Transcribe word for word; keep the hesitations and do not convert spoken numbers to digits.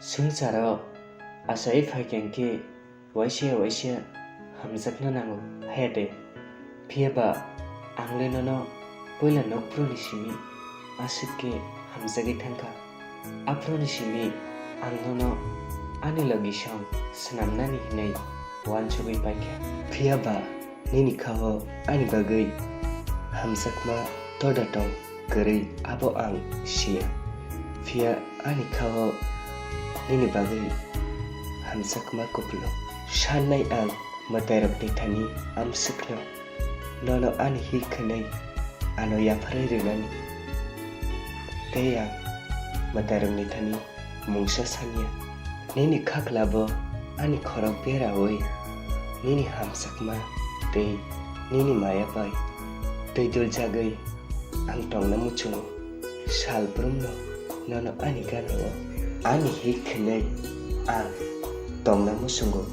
Swngcharo achai phaikha khe waisa waisa hamjakna nango, haya de? Phiya ba ang le nono puila nokphuru ni simi aswk khe hamjagwi thangkha. Aphuru ni simi ang nono ani logi song swnamnani hinwi uansugwi paikha. Phiya ba nini khao ani bagwi hamjakma toda tong kwrwi, abo ang siya. Phiya ani khao nini bagwi hamjakma kupulung. Sannai ang mwtairokni thani amswkno, nono ani hi khwnwi ano yapharwi rwnani. Tei ang mwtairokni thani mungsa sanya. Nini khaklabo ani khorok beraui nini hamjakma tei nini maya bai twi duljagwi ang tongna muchungo. Salbrumno nono ani ganao ani hi khwnwi ang tongna muchungo.